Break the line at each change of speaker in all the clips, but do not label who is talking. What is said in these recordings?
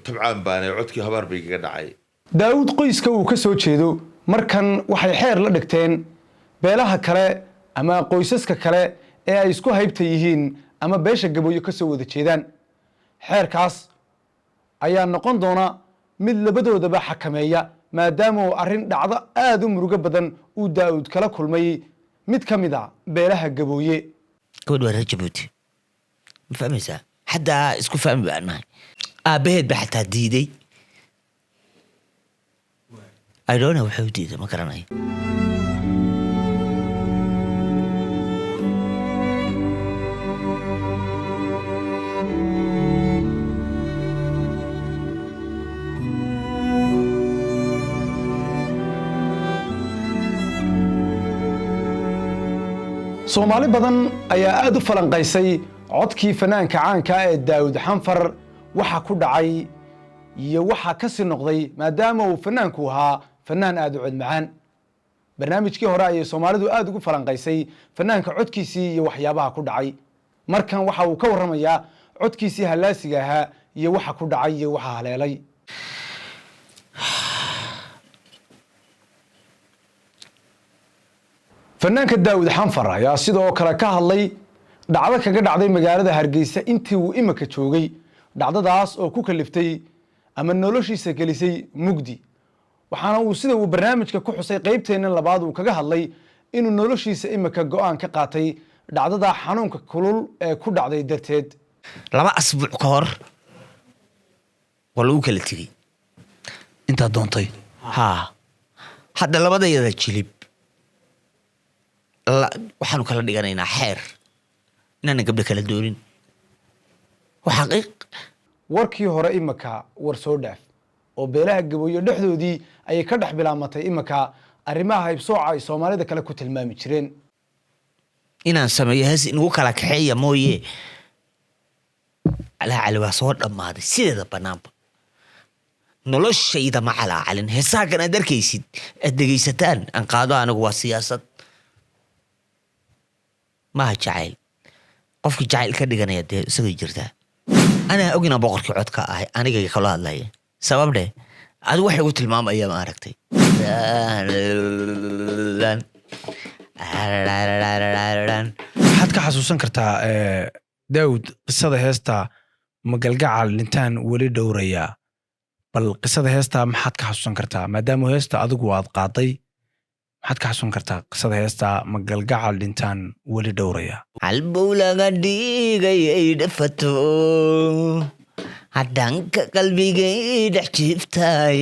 Tabcaan baanay, codkii habaar bay kaga dhacay.
Daawud qoyska uu ka soo jeedo markan waxay xeer la dhigteen beelaha kale ama qoysaska kale ee ay isku haybta yihiin ama beesha Gabooyo ka soo wada jeedaan. Xeerkaas ayaa noqon doona mid labadoodaba xakameeya, maadaama uu arrin dhacdo aada u murugo badan uu Daa'uud kala kulmay mid ka mid a beelaha Gabooye.
Gabadh waa reer Jabuuti, ma fahmaysaa? Xataa isku fahmi baan nahay. Aabbaheed baa xataa diiday. I don't know wuxuu diiday, ma garanayo.
Soomaali badan ayaa aada u falanqaysay codkii fanaanka caanka ee Daawud Xanfar, waxa ku dhacay iyo waxa ka sii noqday, maadaama uu fanaanku ahaa fanaan aada u cod macaan. Barnaamijkii hore ayay Soomaalidu aada ugu falanqaysay fanaanka codkiisii iyo waxyaabaha ku dhacay. Markan waxa uu ka warramayaa codkiisii hallaasiga ahaa iyo waxa ku dhacay iyo waxa haleelay. Fanaanka Daawud Xanfar ayaa sidoo kale ka hadlay dhacdo kaga dhacday magaalada Hargeysa intii uu imika joogay, dhacdadaas oo ku kaliftay ama noloshiisa gelisay mugdi. Waxaana uu, sida uu barnaamijka ku xusay qeybteenna labaad, uu kaga hadlay inuu noloshiisa imika go'aan ka qaatay dhacdada xanuunka kulul ee ku dhacday darteed.
2 asbuuc ka hor waa lagu kala tegey.
Intaad doontay?
Haa, hadda labadayada jilib waxaanu kala dhiganaynaa xeer inaanan gabdho kala doonin. Waa xaqiiq.
Warkii hore imika war soo dhaaf oo beelaha Gabooyo dhexdoodii ayay ka dhex bilaamatay imika arrimaha haybsooca ay Soomaalida kale ku tilmaami jireen.
Inaan sameeyo hees inagu kala kaxeeya mooye, calaacali waa soo dhammaaday sideeda banaanba. Noloshayda ma calaacalin. Heesaha kan aad arkaysid, aad dhegaysataan, aan qaado anigu waa siyaasad, maaha jacayl. Qofkii jacayl ka dhiganaya dee isagay jirtaa. Anaa og inaan boqorkii codka ahay, anigay kala hadlaya. Sabab dheh, adigu waxay igu tilmaamaya ma aragtay?
Maxaad ka xasuusan kartaa, Daawud, qisada heesta "Magalgacal Dhintaan Weli Dhowrayaa"? Bal qisada heesta maxaad ka xasuusan kartaa, maadaama heesta adigu aad qaaday? Maxaad ka xasuusan kartaa qisada heesta "Magalgacal Dhintaan Weli Dhowrayaa"?
Halbow laga dhigay ay dhafato, hadhanka qalbigay dhex jiiftay.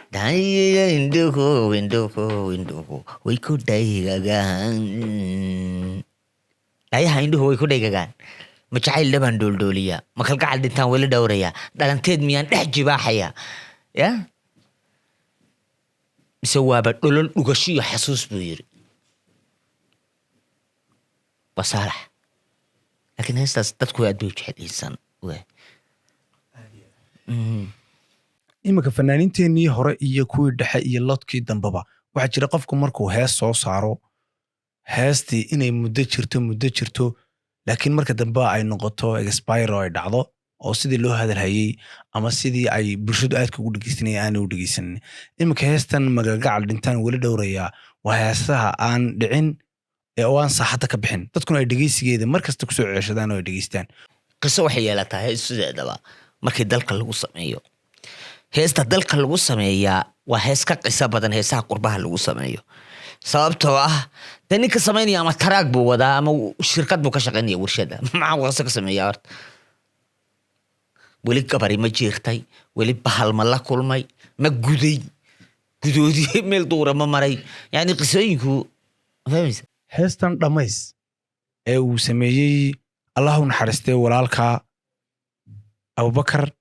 Daya indhuhu, indhuhu, indhuhu way ku dhaygagaan. Dhayaha indhuhu way ku dhaygagaan. Ma jacayl dhabaan dholdhooliyaa? Ma kalgacal dhintaan weli dhowrayaa? Dhalanteed miyaan dhex jibaaxayaa ya, mise waaba dholol dhugasho iyo xasuus, buu yiri. Waa saalax, laakiin heestaas dadku aad bay u jecel yihiin we.
Iminka fanaaniinteenii hore iyo kuwii dhexe iyo lodkii dambeba, waxaa jira qofku markuu hees soo saaro, heestii inay muddo jirto, muddo jirto, laakiin marka dambe ay noqoto expire oo ay dhacdo, oo sidii loo hadalhayey ama sidii ay bulshadu aadka ugu dhegeysanaya aanay u dhegeysanin. Iminka heestan "Magalgacal Dhintaan Weli Dhowrayaa" waa heesaha aan dhicin ee oo aan saaxadda ka bixin, dadkuna ay dhegeysigeeda mar kasta kusoo ceeshadaan oo ay dhegeystaan.
Qiso waxay yeelataa hees sideedaba markii dalka lagu sameeyo. Heesta dalka lagu sameeyaa waa hees ka qiso badan heesaha qurbaha lagu sameeyo, sababtoo ah dee ninka samaynaya ama taraag buu wadaa ama shirkad buu ka shaqaynaya, warshada. Maxaa qiso ka sameeya horta? Weli gabari ma jiirtay? Weli bahal ma la kulmay? Ma guday gudoodiyey? Meel duura ma maray? Yani qisooyinku, ma fahmaysa?
Heestan "Dhammays" ee uu sameeyey, Allah u naxariistay, walaalka Abubakar,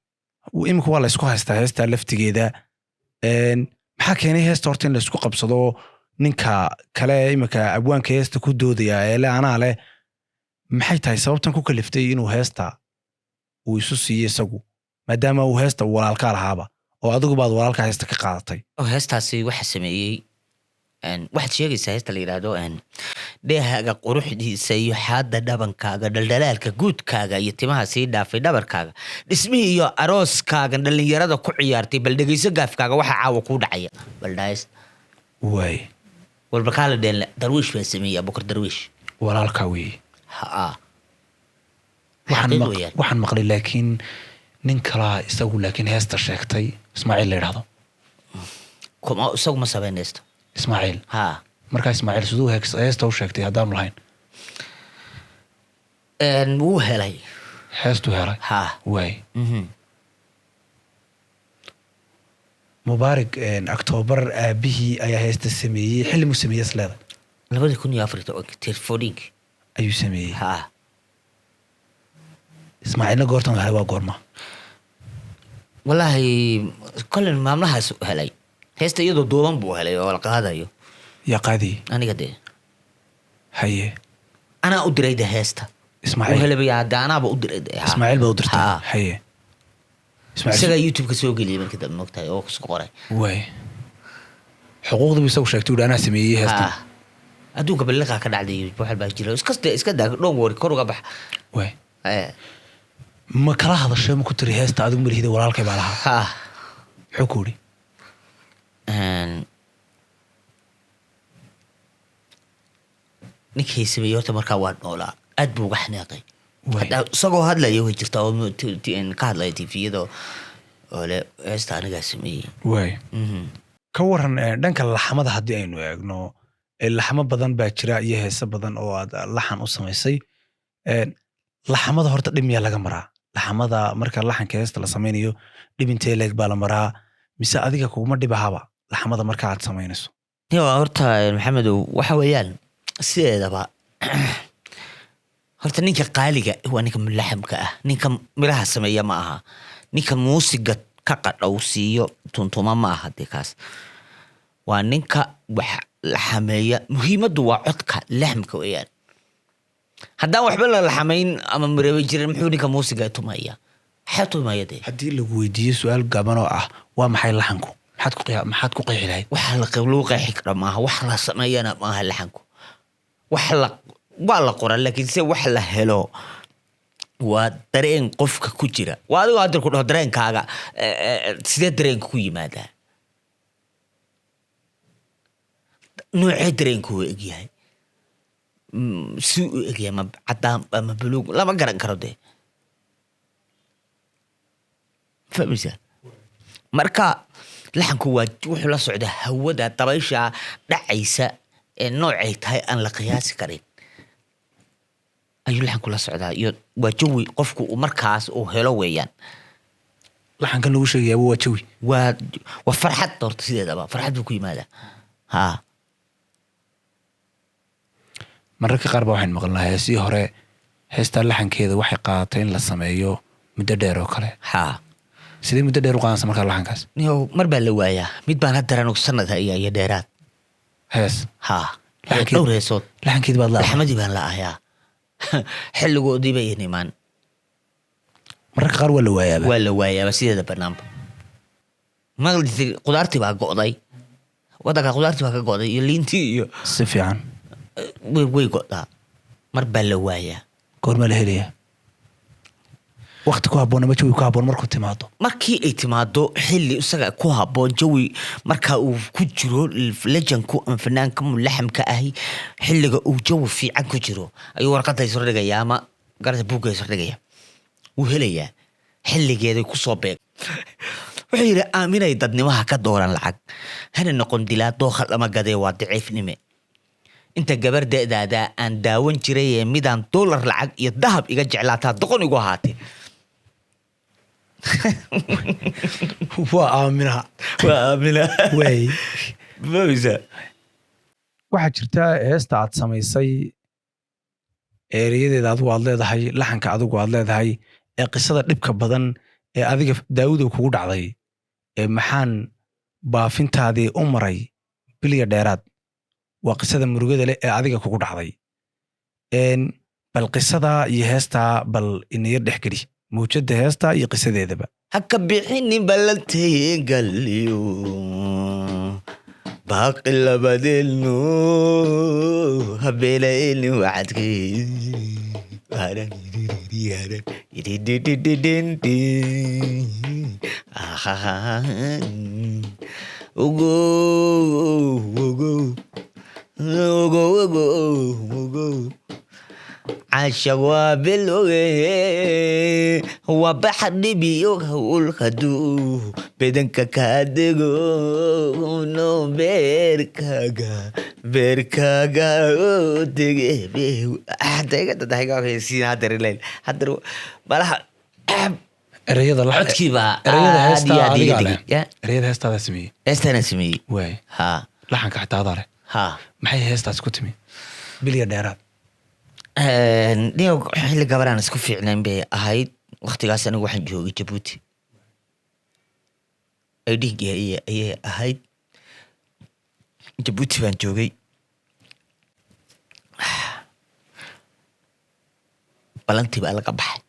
imika waa la isku haystaa heestaa laftigeeda. Maxaa keenay heesta horta in la isku qabsado? Ninka kale imika abwaanka heesta ku doodaya ee le anaa leh, maxay tahay sababtan ku kaliftay inuu heesta uu isu siiyo isagu, maadaama uu heesta walaalkaa lahaaba oo adigu baad walaalka heesta ka qaadatay?
Oo heestaasi waxaa sameeyey Waxaad sheegaysaa heesta la yidhaahdo dheehaaga quruxdiisa iyo xaadda dhabankaaga, dhaldhalaalka guudkaaga iyo timaha sii dhaafay dhabarkaaga, dhismihii iyo arooskaaga dhallinyarada ku ciyaartay, bal dhegeyso gaafkaaga waxa caawa kuu dhacaya, bal dhahays.
Waay.
Walba kaala dheenle Darwiish baa sameeyey, Abukar Darwiish.
Walaalkaa weeye.
Haa.
Waxaan
Xaqiiq weeyaan.
Waxaan maqlay laakiin nin kalaa isagu laakiin heesta sheegtay, Ismaaciil la yidhahdo.
Isagu ma samayn heesta.
Ismaaciil?
Haa.
Markaa Ismaaciil siduu heesta u sheegtay haddaanu lahayn?
Wuu helay.
Heestuu helay?
Haa.
Waay. Mubaarak, Octoobar aabihii ayaa heesta sameeyey. Xilli muu sameeyey is leedahay?
2014-kii, telefoninki.
Ayuu sameeyey?
Haa.
Ismaaciilna goortan helay waa goorma?
Wallaahi kolin maalmahaas u helay heesta, iyadoo duuban buu helay oo la qaadayo.
Yaa qaadiyey?
Aniga dee.
Haye.
Anaa u diray de heesta.
Ismaaciil?
Uu helay hadda, anaaba u diray de, haa.
Ismaaciil baa u dirtay?
Haa.
Haye, Ismaaciil.
Isagaa YouTube-ka soo geliyay markii dambe, mogtahay, oo kusoo qoray.
Waay, xuquuqdii buu isagu sheegtay, uhi anaa sameeyey heestan.
Haa. Adduunka balliqaa ka dhacday, wax baa jira, iska daa, don't worry, kor uga bax.
Waay. Ma kala hadashay? Ma ku tiri heesta adigu malihida, walaalkay baa lahaa?
Haa.
Muxuu ku yidhi?
Ninkii sameeyey horta markaa waa noolaa, aad buu uga xanaaqay.
Waay.
Hadda isagoo hadlaya way jirtaa oo ka hadlaya TV-yada oo le heesta anigaa sameeyey.
Waay. Ka waran dhanka laxamada haddii aynu eegno? Laxamo badan baa jira iyo heese badan oo aad laxan u samaysay. Laxamada horta dhib miyaa laga maraa? Laxamada marka laxanka heesta la samaynayo dhib intee leeg baa la maraa, mise adiga kuguma dhib ahaba laxamada marka aad samaynayso?
Yo, horta Maxamedow, waxa weeyaan sideedaba horta ninka qaaliga waa ninka mulaxamka ah, ninka miraha sameeya ma aha, ninka muusiga ka qadhowsiiyo tuntuma ma aha dee, kaas waa ninka wax laxameeya. Muhiimaddu waa codka laxamka weeyaan. Haddaan waxba la laxamayn ama mireeba jirin, muxuu ninka muusiga tumaya? Maxaa tumaya dee?
Haddii lagu weydiiyo su-aal gaaban oo ah waa maxay laxanku, maxaad ku qeexi lahayd?
Waxa la lagu qeexi karo maaha, wax la sameeyana maaha laxanku. Wax la waa la qoraa, laakiin se wax la helo waa dareen qofka ku jira. Waa adigoo hadda ku dhaho dareenkaaga, sidee dareenka ku yimaadaa? Noocee dareenku uu egyahay? Si u egyahay, ma cadaan ama buluug, lama garan karo dee, fahmaysaa? Marka laxanku waa wuxuu la socdaa hawada dabaysha dhacaysa ee noocay tahay aan la qiyaasi karin ayuu laxanku la socdaa, iyo waa jawi qofku uu markaas uu helo weeyaan.
Laxankan lagu sheegayaaba waa jawi.
Waa farxad horta, sideedaba farxad buu ku yimaadaa, haa.
Mararka qaar ba waxaynu maqalnaa heesii hore heestaa laxankeeda waxay qaadatay in la sameeyo muddo dheer oo kale.
Haa.
Sidee muddo dheer u qaadanaysa markaa laxankaas?
Niyow, mar baa la waayaa. Mid baan hadda anugu sanad haya iyo dheeraad.
Hees?
Haa. Dhowr heesood.
Laxankeed baad la
Laxmadii baan la ahayaa, xilligoodii bay imaan.
Mararka qaar waa la waayaaba.
Waa la waayaaba sideeda banaanba. Maqli qudaartii baa go'day waddanka, qudaartii baa ka go'day iyo liintii iyo
Si fiican.
Way go'daa, mar baa la waayaa.
Goormaa la helayaa? Waqti ku habboon ama jawi ku habboon markuu timaado?
Markii ay timaado xilli isaga ku habboon, jawi marka uu ku jiro lejanku ama fanaanka mulaxamka ahi, xilliga uu jawi fiican ku jiro ayuu warqadda isordhigaya ama garata buugga isordhigaya, wuu helayaa xilligeeday kusoo beeg. Wuxuu yidhi: aaminay dadnimaha ka dooran lacag, hana noqon dilaa, dooha lama gadee, waa daciifnime. Inta gabar da'daada aan daawan jiray ee midaan dollar lacag iyo dahab iga jeclaataa doqon igu ahaatee.
Waa aaminaha.
Waa aamina.
Waay.
Fahmaysaa?
Waxaa jirta heesta aad samaysay, ereyadeeda adigu aad leedahay, laxanka adigu aad leedahay, ee qisada dhibka badan ee adiga Daawudow kugu dhacday ee maxaan baafintaadii u maray bilya dheeraad, waa qisada murugada leh ee adiga kugu dhacday. Bal qisadaa iyo heestaa bal inayar dhexgeli, mawjada heestaa iyo qisadeedaba.
Ha ka bixinin ballantayn galiyo. Baaqi labadeelnu habeelayni wacadkii. Ugo ugo ugo ugo ugo. Caashaq waa bilowge, waa baxar dhibiyo hawl haduu bedanka kaa dego, no beerkaaga beerkaaga oo dege. Malaha.
Ereyada
Codkiibaa
ereyada
aad
heestaa
iyo aad iga
adigaa
degay.
leh?
Ya.
Ereyada heestaadaa sameeyey?
Heestaanaan sameeyey.
Waay.
Ha.
Laxanka xataa adaa leh?
Ha.
Maxay heestaas ku timi, bilya dheeraad?
Dhigo xilli gabaraan isku fiicnayn bay ahayd. Waqtigaas anigu waxaan joogay Jabuuti. Aydhinkii ayay ahayd. Jabuuti baan joogay. Balantii baa laga baxay.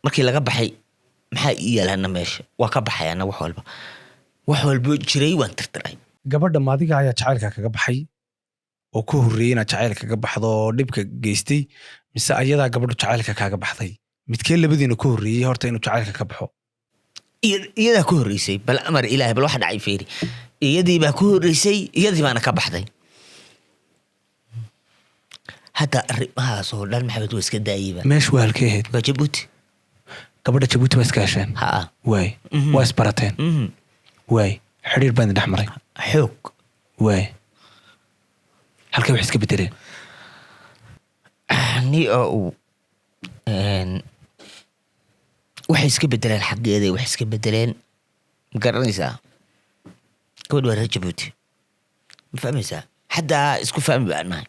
Markii laga baxay, maxaa ii yaalana meesha? Waa ka baxay ana wax walba, wax walbo jiray waan tirtiray.
Gabadha maadiga ayaa jacaylka kaga baxay oo ku horreeyey inaad jacayl kaga baxdo oo dhibka geystay, mise ayadaa gabadhu jacaylka kaaga baxday? Midkee labadiina ku horreeyey horta inuu jacaylka ka baxo?
Iyadaa ku horreysay. Bal amar Ilaahay, bal waxa dhacay fiiri. Iyadii baa ku horreysay, iyadii baana ka baxday. Hadda arrimahaas oo dhan Maxamed waa iska daayeyba.
Meeshu waa halkee ahayd?
Waa Jabuuti.
Gabadha Jabuuti baa iska hesheen?
Ha.
Waay. Waa isbarateen?
Mhm.
Waay, xidhiir baa idin dhex maray?
Xoog.
Waay, halkee wax iska bedeleen?
Ni oo uu waxay iska bedeleen xaggeeda, waxay iska bedeleen, ma garanaysaa? Gabadh waa reer Jabuuti, ma fahmaysaa? Xataa isku fahmi baan nahay.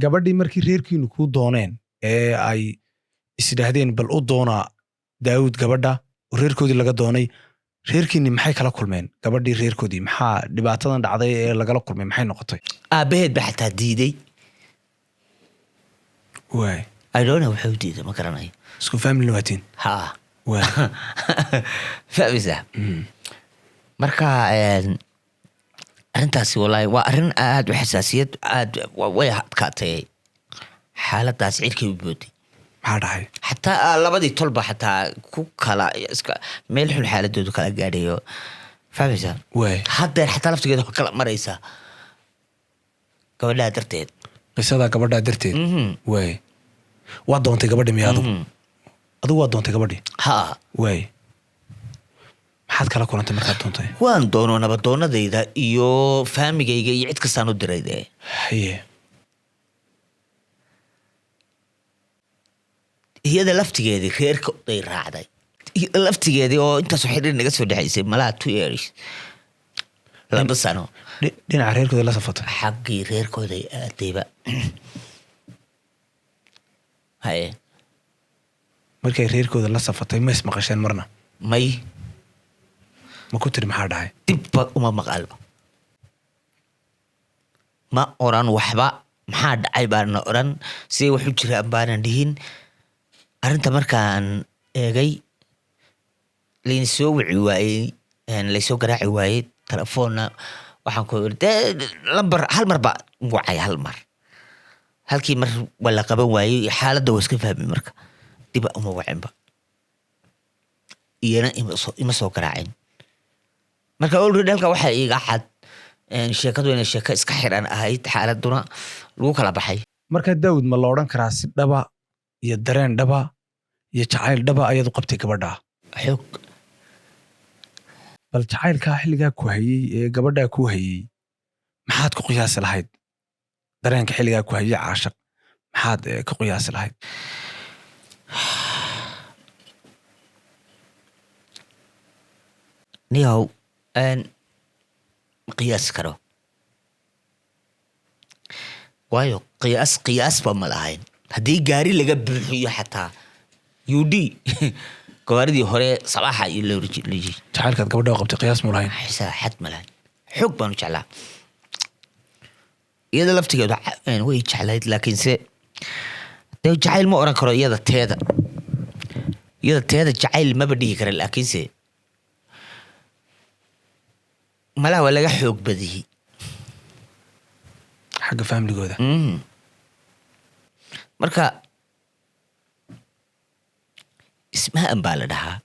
Gabadhii markii reerkiinu kuu dooneen ee ay isidhaahdeen bal u doonaa Daawud gabadha oo reerkoodii laga doonay, reerkiinni maxay kala kulmeen gabadhii? Reerkoodii maxaa dhibaatadan dhacday ee lagala kulmay maxay noqotay?
Aabaheed baa xataa diiday.
Waay.
Idona wuxuu diiday ma garanayo.
Isku family waatiin?
Ha.
Waay.
Fahmaysaa? Marka arrintaasi wallaahi waa arrin aad u xasaasiyad aad way adkaatay xaaladaas, cirkay u booday.
Maxaa dhacay?
Xataa labadii tolba xataa ku kala iska meel xun xaaladoodu kala gaadhayo, fahmaysaa?
Waay.
Haddeer xataa laftigeeda waa kala maraysaa gabadhaa darteed.
Qisadaa gabadhaa darteed? Waay, waa doontay gabadhi miya adigu? Adigu waa doontay gabadhii?
Ha.
Waay, maxaad kala kulantay markaad doontay?
Waan doono, nabadoonadayda iyo faamigayga iyo cid kastaan u diray dee.
Haye.
Iyada laftigeedii reerka day raacday, iyada laftigeedii oo intaasoo xidhiir naga soo dhexaysay, malaha 2 years, 2 sano.
Dhinaca reerkooda la safatay?
Xaggii reerkooday aadayba, haye.
Markay reerkooda la safatay ma ismaqasheen marna?
May.
Ma ku tiri maxaa dhacay?
Dibba uma maqalba, ma oran waxba. Maxaa dhacay baana oran, sidee wax u jiraan baanan dhihin. Arrinta markaan eegay, layna soo wici waayey, laysoo garaaci waayey telefoonna, waxaan ku iri dee lambar hal mar baa wacay, hal mar, halkii mar waa la qaban waayey. Xaaladda waa iska fahmi. Marka diba uma wacinba, iyana ima soo garaacin. Marka already halka waxaa iiga cad sheekadu inay sheeko iska xiran ahayd, xaaladuna lagu kala baxay.
Marka Daawud, ma la odhan karaa si dhaba iyo dareen dhaba iyo jacayl dhaba ayaad u qabtay gabadha?
Xoog.
Bal jacaylkaa xilligaa ku hayey ee gabadhaa ku hayey maxaad ku qiyaasi lahayd? Dareenka xilligaa ku hayey caashaq maxaad ku qiyaasi lahayd?
Niyow, ma qiyaasi karo, waayo qiyaas qiyaasba ma lahayn. Haddii gaari laga buuxiyo xataa ud gawaaridii hore sabaaxa iyo loriji.
Jacaylkaad gabadha u qabtay qiyaas mu lahayn?
Xisaa xad ma lahayn, xoog baan u jeclaa. Iyada laftigeedu way jeclayd, laakiinse dee jacayl ma oran karo. Iyada teeda jacayl maba dhihi kara, laakiinse Malaha waa laga xoog badiyey.
Xagga faamiligooda.
Marka Ismahan baa la dhahaa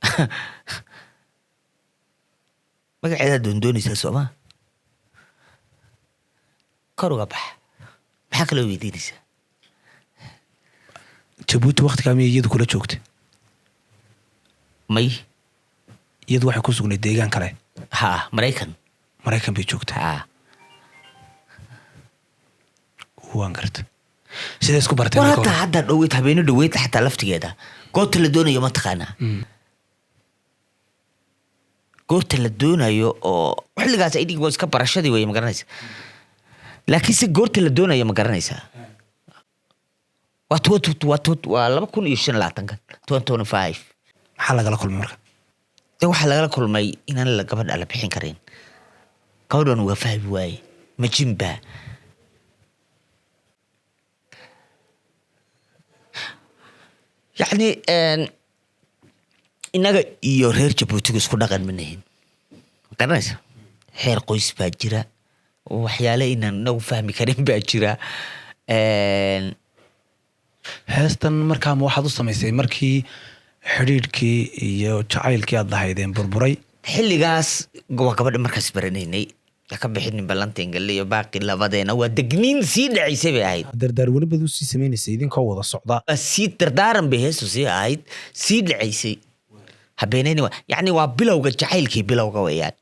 magaceedaa. Doondoonaysaa sooma? Kor uga bax. Maxaa kaloo weydiinaysaa?
Jabuuti waktigaa miyay iyadu kula joogtay?
May.
Iyadu waxay ku sugnayd deegaan kale?
Ha, Maraykan.
Maraykan bay joogtay?
Ha.
Waan garta. Sidee isku barteen
War
marka
hataa
hore?
Hadda dhaweyd, habeeno dhaweyd xataa laftigeeda, goorta la doonayo ma taqaanaa? Goorta la doonayo oo xilligaas ay dhig waa iska barashadii wey, ma garanaysa? Laakiinse goorta la doonayo ma garanaysaa? Waa 2025-kan, 2025.
Maxaa lagala kulmay marka?
De waxaa lagala kulmay inaan la gabadha la bixin karin. Gabadhan waa fahmi waaye, ma jimba? Yacni innaga iyo reer Jabuutiga isku dhaqan ma nihin, ma garanaysa? Xeer qoys baa jira, waxyaale inaan inagu fahmi karin baa jira.
Heestan markaa ma waxaad u samaysay markii xidhiidhkii iyo jacaylkii aad lahaydeen burburay?
Xilligaas waa gabadha markaas baranaynay. Ha ka bixinin ballanta ingale iyo baaqi labadeena, waa degniin sii dhacaysay bay ahayd.
Dardaarwani baad usii samaynaysa idinkoo wada socda?
Waa sii dardaaran bay heestu sii ahayd, sii dhacaysay. Habeenayni waa yacni waa bilowga jacaylkii, bilowga weeyaan.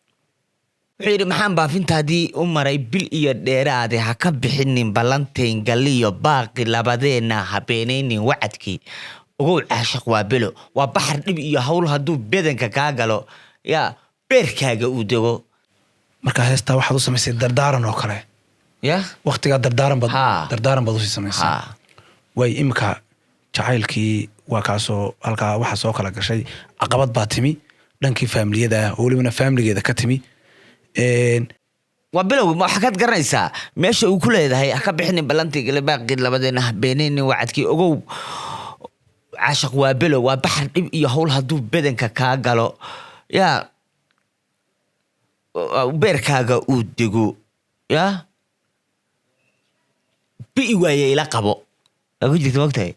Wuxuu yidhi: "Maxaan baafintaadii u maray bil iyo dheeraade? Ha ka bixinin ballantayn galiyo baaqi labadeenna, habeenaynin wacadkii. Ogow caashaq waa belo, waa baxar dhib iyo hawl, hadduu bedanka kaa galo, yaa beerkaaga uu dego."
Marka heestaa waxaad u samaysay dardaaran oo kale?
Ya.
Waktigaa dardaaran baad
Haa.
dardaaran baad usii samaysay?
Ha.
Waay, imika jacaylkii waa kaasoo halkaa waxaa soo kala gashay caqabad baa timi dhankii faamiliyada ah, oo welibana faamiligeeda ka timi.
Waa bilow. Ma waxaa kaad garanaysaa meesha uu ku leedahay: "Ha ka bixinin ballantii gale baaqii labadeena, habeenaynin wacadkii, ogow caashaq waa bilow, waa baxar dhib iyo hawl, hadduu bedanka kaa galo, yaa beerkaaga uu dego, yaa bi'i waaye ila qabo." Waa ku jirta, mogtahay?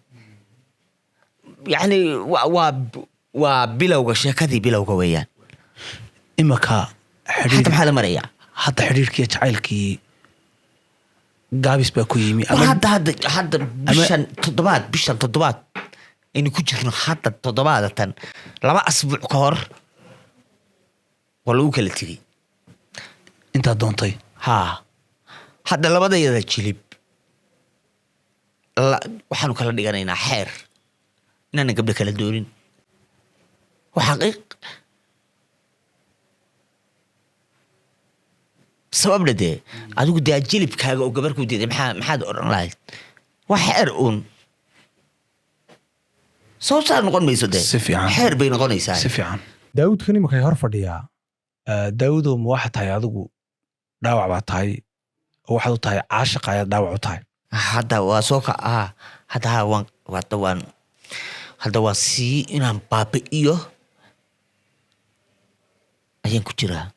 Yacni waa bilowga sheekadii, bilowga weeyaan.
Imika
Xata
xidhiidh
maxaa la marayaa?
Hadda xidhiidhkii jacaylkii gaabis baa ku yimi
War
ama
hadda bishan toddobaad aynu ku jirno, hadda toddobaadatan, 2 asbuuc ka hor waa lagu kala tegey.
Intaad doontay?
Haa, hadda labadayada jilib waxaanu kala dhiganaynaa xeer inaanan gabdho kala doonin. Waa xaqiiq. Sababna dee adigu dee jilibkaaga oo gabar ku diiday, maxaad odhan lahayd? Waa xeer uun, sababtaa noqon mayso dee.
Si fiican.
Xeer bay noqonaysaa.
Si fiican. Daawudkan imika hor fadhiyaa. Daawudow, ma waxa tahay adigu dhaawac baa tahay oo waxaad u tahay caashiqa ayaad dhaawac u tahay?
Hadda waa soo ka ah hadda, ha, waan hadda waa sii inaan baabi'iyo ayaan ku jiraa.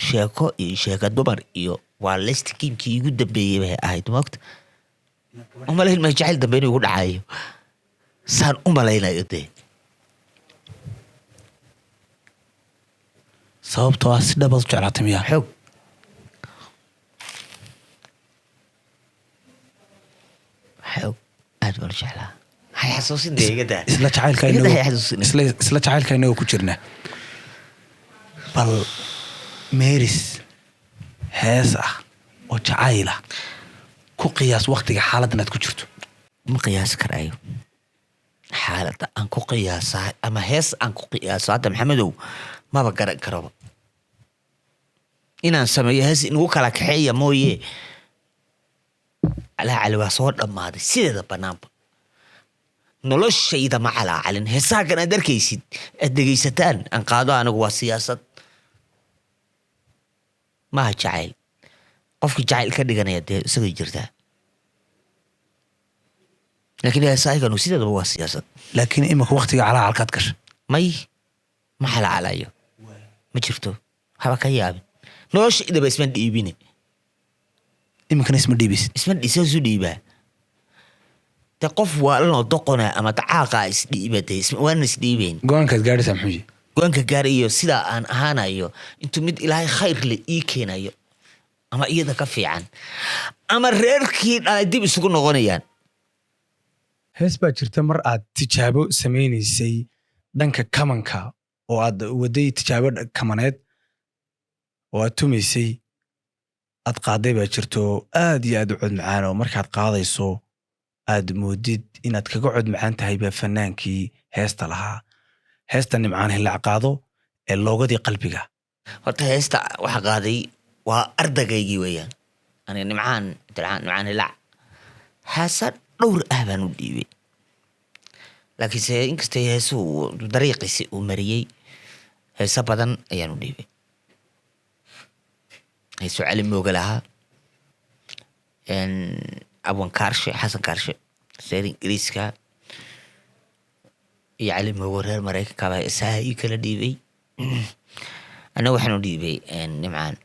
Sheeko iyo sheeko dumar iyo waa last gamekii igu dambeeyey bay ahayd. Maogta, umalayn ma jacayl dambe inuu igu dhacayo, saan u malaynayo dee.
Sababtoo ah si dhabaad u jeclaatay miyaa?
Xoog. Xoog, aad baan u jeclaa. Hay xasuusin dee, iga daa.
Isla jacaylka
Iga daa, hay
inagoo
xasuusin.
Isla jacaylka inagoo ku jirna, bal meeris hees ah oo jacayl ah ku qiyaas waktiga xaaladdan aad ku jirto.
Ma qiyaasi karayo xaaladda aan ku qiyaasaa ama hees aan ku qiyaaso hadda, Maxamedow, maba garan karoba. Inaan sameeyo hees inagu kala kaxeeya mooye, calaacali waa soo dhammaaday sideeda banaanba. Noloshayda ma calaacalin. Heesaha kan aad arkaysid, aad dhegaysataan, aan qaado anigu waa siyaasad, maaha jacayl. Qofkii jacayl ka dhiganaya dee isagay jirtaa, laakiin heesahayganu sideedaba waa siyaasad.
Laakiin imika waktiga calaacalkaad gashay?
May, ma xalacalayo, ma jirto, haba ka yaabin. Nolosha idaba isma dhiibine.
Iminkana isma dhiibaysid?
Isma isu dhiibaa de? Qof waalanoo doqona ama dacaaqa isdhiiba de, waana isdhiibeyn.
Go-aankaad gaadhaysaa muxuu yihi?
Go-aanka gaarayo, sidaa aan ahaanayo intuu mid Ilaahay khayr le ii keenayo, ama iyada ka fiican, ama reerkii dhalay dib isugu noqonayaan.
Hees baa jirta mar aad tijaabo samaynaysay dhanka kamanka, oo aad waday tijaabo kamaneed oo aad tumaysay, aad qaaday baa jirto, aad iyo aad u cod macaan, oo markaad qaadayso aad moodid inaad kaga cod macaan tahay baa fanaankii heesta lahaa, heesta Nimcaan Hilaac qaado ee Loogadii Qalbiga.
Horta heesta waxa qaaday waa ardagaygii weeyaan. Aniga Nimcaan Cabdiraxmaan, Nimcaan Hilaac, heesa dhowr ah baan u dhiibay, laakiinse inkastay heesuhu dariiqiisi uu mariyey, heeso badan ayaan u dhiibay. Heeso Cali Mooge lahaa, Abwan Kaarshe, Xasan Kaarshe reer Ingiriiska iyo Cali Mooge reer Maraykanka baa heesaha ii kala dhiibay. Annaga waxaan u dhiibay Nimcaan.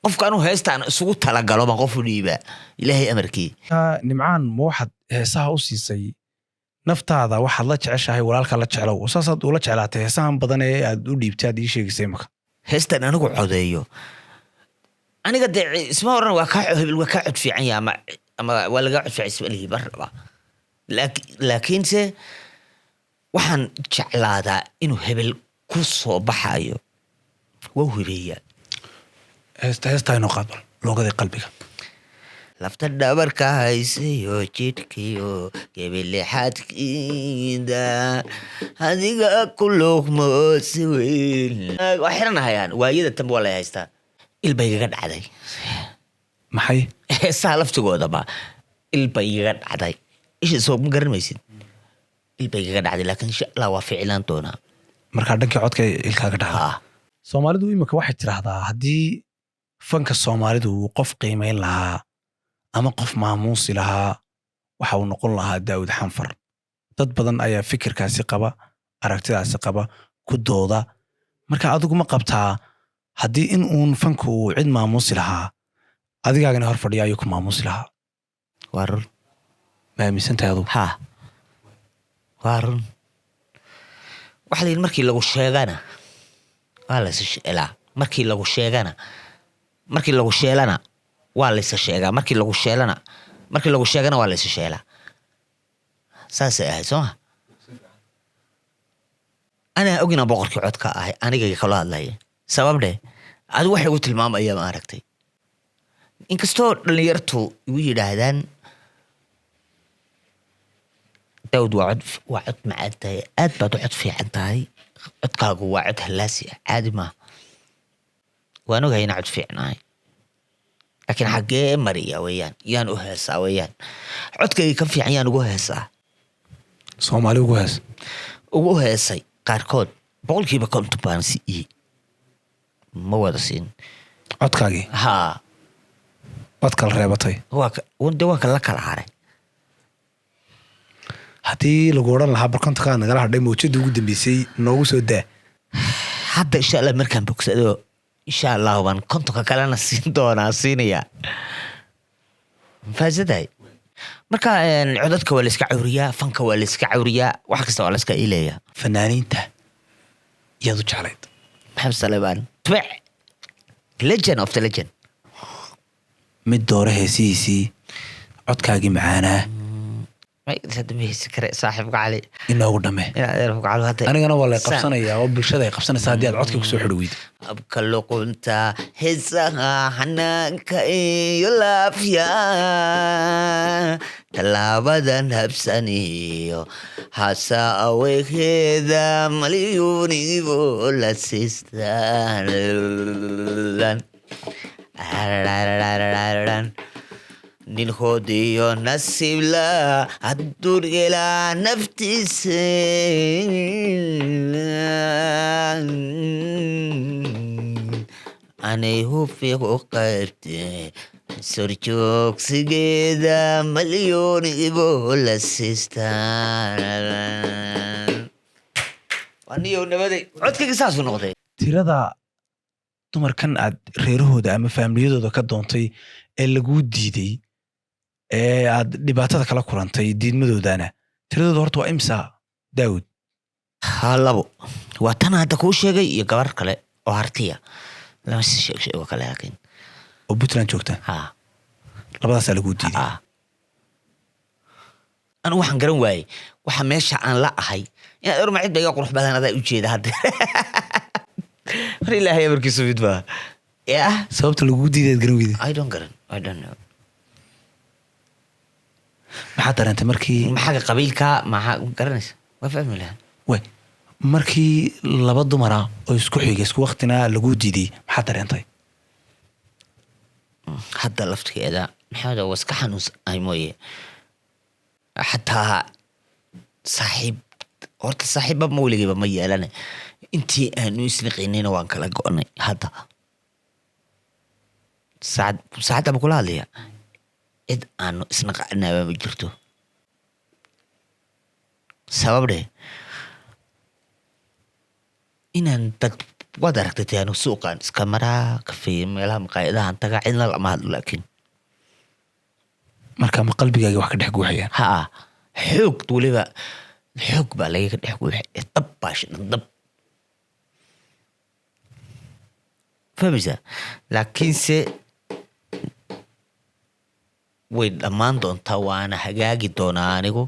Qofka anuu heestaan isugu talagalo baan qof u dhiibaa, Ilaahay amarkii.
Nimcaan, ma waxaad heesaha u siisay naftaada waxaad la jeceshahay walaalka la jeclow, saasaad ula jeclaatay heesahan badan ee aad u dhiibtay aad ii sheegaysay imaka?
Heestan anigu codeeyo, aniga dee isma oran waa kaa hebel, waa kaa cod fiican yahay ama waa lagaa cod fiican, isma lihi bar raba. Laakiinse waxaan jeclaadaa inuu hebel ku soo baxayo, waa hubeeyaa.
Heesta inoo qaad bal, Loogadii Qalbiga.
Lafta dhabarka haysayo jidhkiyo gebelexaadkiida adiga ku luuqmoose weyn waa xiranahayaan. Waayada tanba waa lay haystaa, il bay igaga dhacday.
Maxay?
Heesaha laftigoodaba il bay igaga dhacday. Isha soo ma garan maysid, il bay igaga dhacday, laakiin insha Allah waa ficlaan doonaa.
Markaa dhankii codka ilkaaga dhacda?
Haa.
Soomaalidu imika waxay tidhaahdaa, haddii fanka soomaalidu uu qof qiimayn lahaa ama qof maamuusi lahaa, waxa uu noqon lahaa Daawud Xanfar. Dad badan ayaa fikirkaasi qaba, aragtidaasi qaba, ku dooda. Marka adigu ma qabtaa, haddii in uun fanku uu cid maamuusi lahaa, adigaagana hor fadhiya ayuu ku maamuusi lahaa?
Waa run.
Ma aaminsantahay adugu?
Haa, waa run. Waxaa la yidhi, markii lagu sheegana waa laysa sheelaa, markii lagu sheegana, markii lagu sheelana waa laysa sheegaa, markii lagu sheelana, markii lagu sheegana waa laysa sheelaa. Saasay ahayd, soo ma? Anaa ogina boqorkii codka ahay, anigayga kala hadlaya. Sabab dheh, adigu waxay igu tilmaamaya ma aragtay? Inkastoo dhalinyartu igu yidhaahdaan, "Daawud, waa cod, waa cod macaan tahay, aad baad u cod fiican tahay, codkaagu waa cod hallaasi ah, caadi maaha." Waan ogahay inaan cod fiicnahay, laakiin xaggee mariya weeyaan? Yaan u heesaa weeyaan? Codkayga ka fiican yaan ugu heesaa?
Soomaali ugu hees.
Ugu heesay qaarkood, 50% baan siiyey, ma wada siin.
Codkaagii?
Haa.
Waad kala reebatay?
Waa de waa kala kala haray.
Haddii lagu odhan lahaa barkontakaa nagala hadhay, mawjada ugu dambeysay noogu soo daa?
Hadda insha Allah markaan bogsado, insha Allahu baan 50-ka kalena siin doonaa, siinayaa. Mafaasadahay? Marka codadka waa la iska cawriyaa, fanka waa la iska cawriyaa, wax kasta waa la iska ileeyaa.
Fanaaniinta yaad u jeclayd?
Maxamed Salebaan Tubec, legend of the legend.
Mid doore heesihiisii, codkaagii macaanaa.
Hadda ma heesi kare, saaxiibka Cali.
Inoogu dhame.
Inaad adeerka Cali hadda.
Anigana waa lay qabsanayaa oo bulshada ay qabsanaysaa haddii aad codkii kusoo xidhi weydo.
Abka luqunta, heesaha xanaanka iyo laafya, tallaabadan habsaniyo hasa aweheeda malyuunibo la siistaan. Nin hoodiyo nasiibla hadduu helaa naftiisa, anay hufiq u qaybte sorjoogsigeeda malyuun ibo la siistaan. Waa niyow nabaday, codkayga saasuu noqday.
Tirada Dumarkan aad reerahooda ama faamiliyadooda ka doontay ee laguu diiday ee aad dhibaatada kala kulantay diidmadoodana, tiradooda horta waa imsa, Daawud?
Ha, labo waa tan hadda kuu sheegay iyo gabar kale oo Hartiya, lama si sheeg sheego kale laakiin.
Oo Puntland joogta?
Ha.
Labadaasaa laguu diiday?
Ha. Anigu waxaan garan waayey waxa meesha aan la ahay inaad orma cid ba iga qurux badan adaa ujeeda hadda. War Ilaahay amarkiisu mid baa yah.
Sababta laguu diiday aad garan weyday?
I don't garan, I don't know.
Maxaad dareentay markii
Maxaga qabiilka maxaa garanaysa, waa fahmi lahaa.
Way, markii laba dumara oo isku xigay, isku waqtina laguu diiday, maxaad dareentay?
Hadda laftigeeda, Maxamed, waa iska xanuunsanahay mooye. Xataa saaxiib, horta saaxiibba ma weligayba ma yeelane. Intii aanu isniqinayna waan kala go'nay. Hadda saacad saacadda ma kula hadlaya, cid aanu isnaqacnaaba ma jirto. Sabab dheh inaan dad waad aragtay tee, anigu suuqaan iska maraa, kafee, meelaha maqaayadahan tagaa, cidna lama hadlo laakiin.
Marka ma qalbigaaga wax ka dhex guuxayaan?
Ha, xoog weliba, xoog baa lagaga dhex guuxay. Dab baa shidan, dab, fahmaysaa? Laakiinse way dhammaan doontaa, waana hagaagi doonaa. Anigu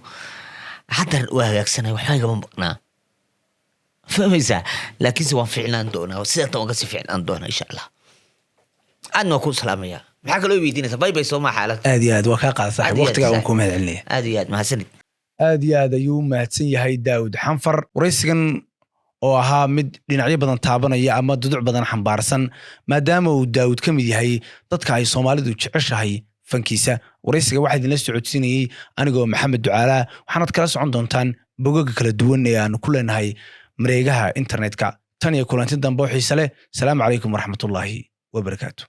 haddan waa hagaagsanay, waxba igama maqnaa, fahmaysaa? Laakiinse waan ficnaan doonaa, sidaatan waan kasii ficnaan doonaa, insha Allah. Aadna waan ku salaamaya. Maxaa kaloo weydiinaysaa? Bay bay soomaa xaalad.
Aad iyo aad waa kaa qaada, saaxiib.
Aad iyo aad,
Waqtigaa waan
saaxiib.
kuu mahad celinaya.
Aad iyo aad mahadsanid.
Aad iyo aad ayuu u mahadsan yahay Daawud Xanfar.
Waraysigan oo ahaa mid dhinacyo badan taabanaya ama duduc badan xambaarsan, maadaama uu Daawud ka mid yahay dadka ay Soomaalidu jeceshahay fankiisa. Waraysiga waxaa idinla socodsiinayey anigoo Maxamed Ducaalaa. Waxaanad kala socon doontaan bogaga kala duwan ee aanu ku leenahay mareegaha internetka. Tan iyo kulanti dambe oo xiise leh, salaamu calaykum waraxmatullaahi wabarakaatu.